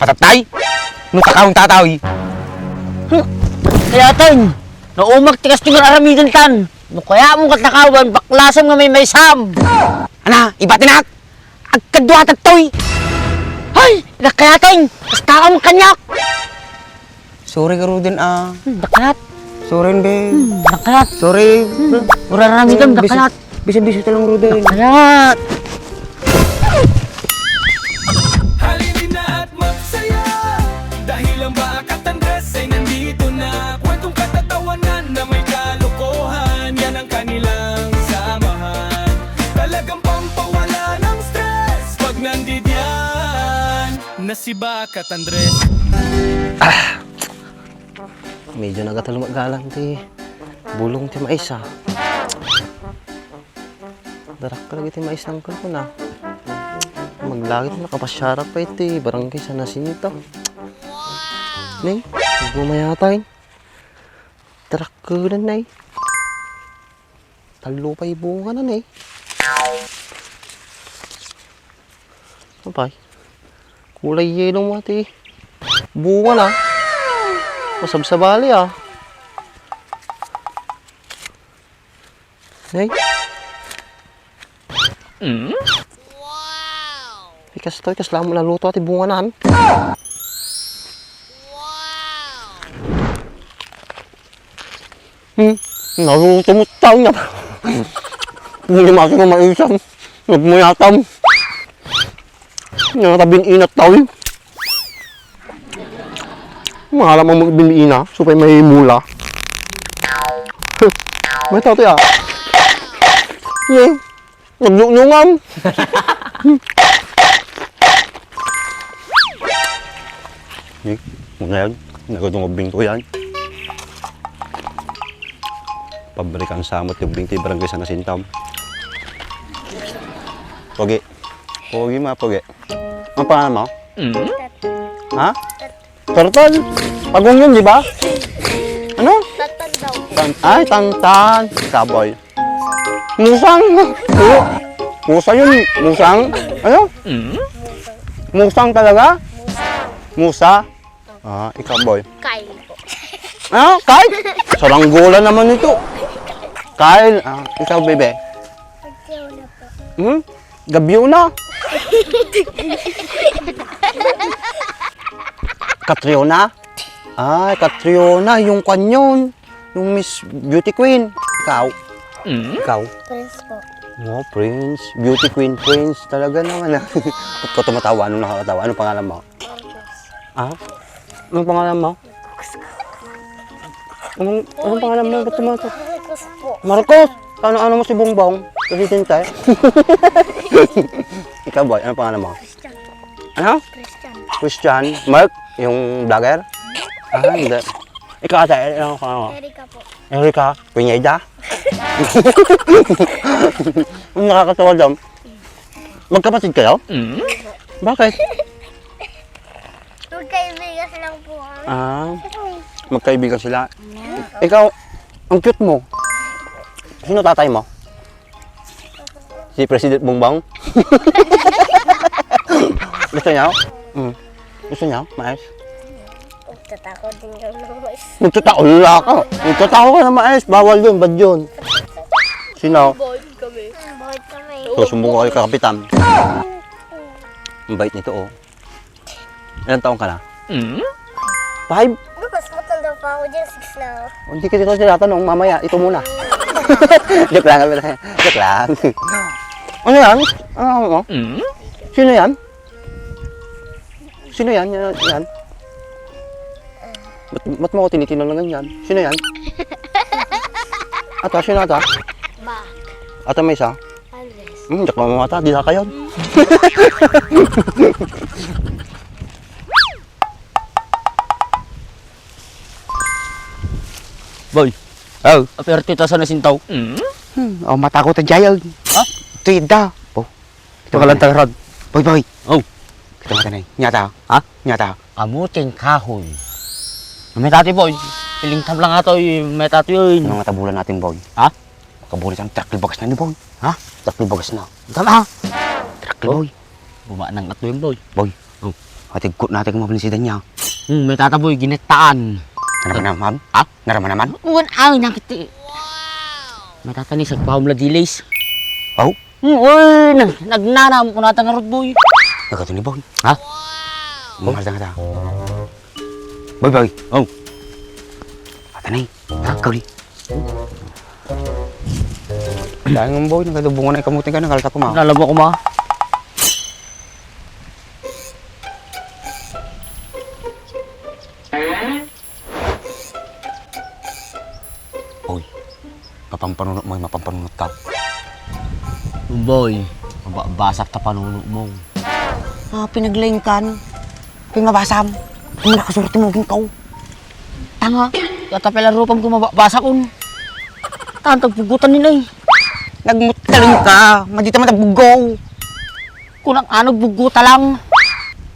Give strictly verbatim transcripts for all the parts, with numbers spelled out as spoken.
Atatay? No takaw, tataw. Hmm. Kaya, Teng, naumak ti kastoy nga aramidentan. No kayatmo nga takawan, baklasim nga maymaysam. Ana, ibatinak? Agkaduatak toy. Hay, dakayateng. Kastaam kaniak. Sorry, garuden, ah. Hmm, dakayat. Sorry, be. Hmm, dakayat. Sorry. Hmm, uraramidem, hmm, dakayat. Bisan, bisan, bisan ta lang, garuden. Dakayat. Halina at magsaya dahil ang Bakat Andres ay nandito na. Kwentong katatawanan na may kalokohan, yan ang kanilang samahan. Talagang pampawala ng stress pag nandidiyan na si Bakat Andres. Medyo nagatulo maggalang ti bulong ti mais, ah. Darakkel dagiti mais, uncle ko na. Maglagip, nakapasyara pa iti Barangay San Jacinto. Ni, nagmamayatan. Darakkelan na eh. Tallo pay bunga na, eh. Apay. Kulay yellow mo ati. Bunga na. Masabsabali, ah. Ay. Mm? Ikas to, ikas lang mo naluto ati bunga nan. Hmm, naluto mo taon na. Hindi mati ko maisan. Nagmuyatam. Nakatabin inat taon. Mahala mang magbinbiina, supay may mula. May tao ti, ah. Ye, naglunglungan. Ye, muna yan. Nagdungog bingko yan. Pabrikan sa amat yung bingko, barangay sa nasintam. Pogi. Pogi, mga pogi. Ang pangalan mo? Mm? Ha? Turtle? Pagong yun, di ba? Ano? Tantan daw. Tan-, ay, tantan. Kaboy. Musang. Mu-, musa yun. Musang. Ano? Mm? Musang talaga? Musa. Ah, ikaw, boy. Kyle po. Ano? Kyle? Saranggola naman ito. Kyle, ah, ikaw, bebe. Pagkiyaw na po. Hmm? Gabiona? Catriona? Ah, Catriona, yung kanyon. Yung Miss Beauty Queen. Ikaw? Mm? Ikaw? Prince po. Oh, Prince. Beauty Queen, Prince. Talaga naman, ah. Ba't ka tumatawa? Anong nakakatawa? Anong pangalan mo? Marcos. Ah? Anong pangalan mo? Anong, anong pangalan mo? Ba't tumatawa? Marcos po. Marcos! Ano, ano mo si Bongbong? Presidente? Ikaw, boy, anong pangalan mo? Christian po. Ano? Christian. Christian? Mark? Yung vlogger? Ah, hindi. Ikaw, ate, ano ang pangalan mo? Erica po. Erica? Pineda? Ang nakakatawa dyan. Magkapatid kayo? Mm. Bakit? Magkaibigan lang po kami. Ah, magkaibigan sila. Ikaw, ang cute mo. Sino tatay mo? Si President Bongbong? Gusto niya? Mm. Gusto niya? Mais? Nagtatako din kami ng mais. Nagtatako na ka. Nagtatako ka ng mais. Bawal yun. Bad yun. Sino? Bored kami. Bored kami. So, sumbong ko kay Kapitan. Ang bait nito, oh. Ilang taon ka na? Mm? Five? Ano, mas matanda pa ako dyan, six na ako. O, hindi kita tinatanong, mamaya, ito muna. Joke lang, joke lang. Ano yan? Ano, ano? Mm? Sino yan? Sino yan? Yan, yan? Ba't, ba't mo ako tinitingnan na ganyan? Sino yan? Ata, sino ata? Ba? Ata may isa? Andres. Hmm, diyak mamamata, di na kayo. Boy. Oh. Aperte ta sa nasintaw. Hmm? Hmm, oh, matakot ang jayag. Ha? Tuyda. Oh. Ito ka lang tagarag. Boy, boy. Oh. Kita mo tanay. Nyata. Ha? Nyata. Kamuting kahoy. May tati, boy. Piling tablang ato, eh, may tati, eh. Ano nga tabulan natin, boy? Ha? Makabulit ang truck ni bagas na ni, boy. Ha? Truck ni bagas na. Tama. Truck ni, boy. Buma ng atlo yun, boy. Boy. Oh. Patigkot natin kung mabalin si Danya. Hmm, may tataboy, ginettaan. Naramanaman? Ha? Naramanaman? Wan, ay, nakiti. May tatani, sagpahom la dilis. Aw? Hmm, uy, nag-, nagnanam ko nata nga rod, boy. Nagkatuni, boy. Ha? Mahal na nga ta. Boy, boy. Oh. Atani. Ha? Kauli. Dahil nga, boy, nagkadubungan ay kamuting ka, nakalta ko, ma. Nalabo ko, ma. Boy, mapampanunot mo, mapampanunot ka. Boy, mababasak ta panunot mo. Ah, pinaglaingkan. Pimabasam. Ang nakasurti mo, ginkaw. Tanga, yata pala rupam ko mababasa kun. Tan, tagbugutan nila eh. Nagmutaling ka, madita man tagbugaw. Kunang ano, buguta lang.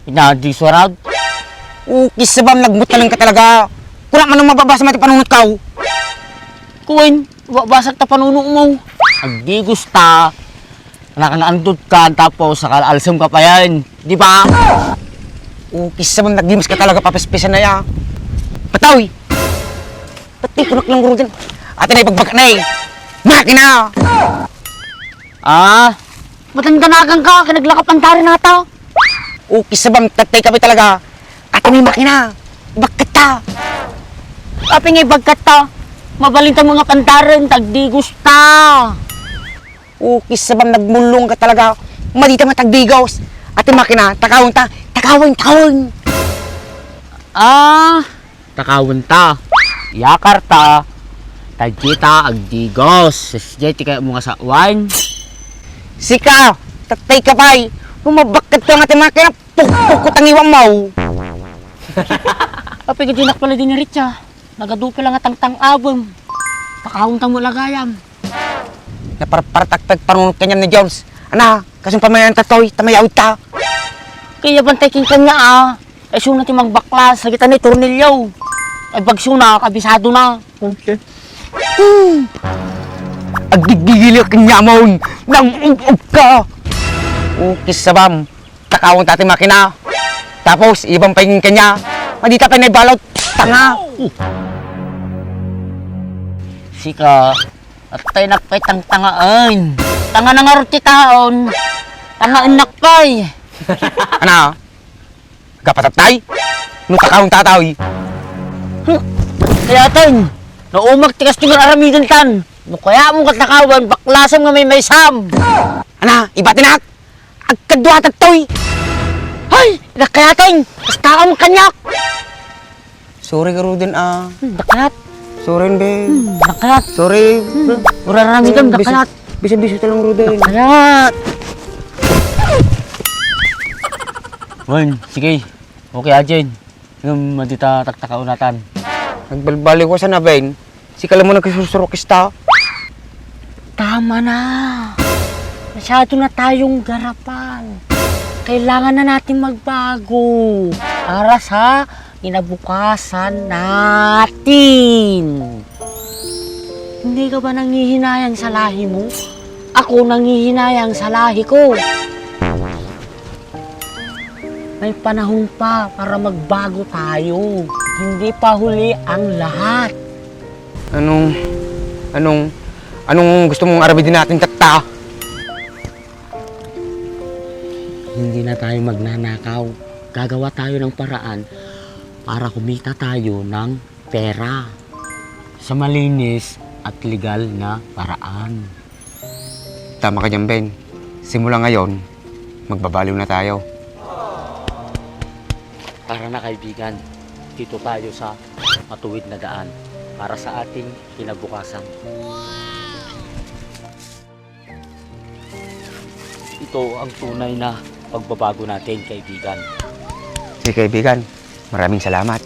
Pinadi suarad. Ukis sabam, nagmutaling ka talaga. Kunang ano mababasa mati panunot ka, oh. Kuwen, mababasa ta panunot mo. Agdi gusta. Anak nga andut ka, tapos sakal alsem ka pa yan. Di ba? Ukis naman, nagimas ka talaga, papispisan na ya. Patawi! Pati kunak lang, Ruden. Ate na ipagbagak na eh. Makina! Ah? Matandanagan ka, kinaglakap ang tari nata. Ukis naman, tatay kami talaga. Ate may makina. Bakit ta? Api nga ibagkat ta. Mabalinta mga pantaran, tagdigos ta. Ukis sabam, nagmulong ka talaga. Madita nga tagdigos. Ati makina, takawon ta. Takawon, takawon. Ah, takawon ta. Yakar ta. Tadji ta agdigos. Sesje ti kaya mo nga sawan. Sika, tatay ka pay. Lumabak ka nga ti makina. Pukpok ko tangiwang mo. Api ka dinak pala din ni Richa. Nagadupa lang nga tangtang abem. Takawon ta mo lagayam. Naparpartaktak panunot kaniam ni Jones. Ana, kasing pamayan ta toy, tamayawid ta. Kaya bantay king kanya, ah. Ay, suna ti mangbaklas, sagita ni tornilyo. Ay, bagsuna, kabisado na. Okay. Hmm. Agdigdigil ka kanyamon. Nang ug-ug ka. Ukis sabam. Takawon ta ti makina. Tapos, ibang pay kanya. Madita pay naibalot. Tanga. Sika, atay nakpay tangtangaan. Tanga na nga ti taon. Tangaan nakpay. Ana? Gapatatay? No takawon ta, tawi. Hmm. Kaya, Teng, naumak ti kastoy nga aramidentan. No kaya mo katakawan, baklasam nga may maysam. Ana, ibatinak? Agkaduatak toy. Hay, dakayateng. Basta ang kanyak. Sorry ka, Ruden, ah. Hmm, dakayat. Sorry, Ben. Hmm, dakayat. Sorry. Hmm, uraramigan, hmm, dakayat. Bisa-bisa ta lang, Ruden. Dakayat. Wen, sige. Okay, Ajin. Ngem, madita taktakaunatan. Nagbalbaliw ka sana, Ben. Sika la mo nagsusurukis ta. Tama na. Masyado na tayong garapan. Kailangan na natin magbago para sa kinabukasan natin. Hindi ka ba nangihinayang sa lahi mo? Ako nangihinayang sa lahi ko. May panahon pa para magbago tayo. Hindi pa huli ang lahat. Anong, anong, anong gusto mong arabidin natin, tatta? Hindi na tayo magnanakaw. Gagawa tayo ng paraan para kumita tayo ng pera sa malinis at legal na paraan. Tama ka dyan, Ben. Simula ngayon, magbabaliw na tayo. Tara na, kaibigan. Dito tayo sa matuwid na daan para sa ating kinabukasan. Ito ang tunay na pagbabago natin, kaibigan. Sige, kaibigan. Maraming salamat.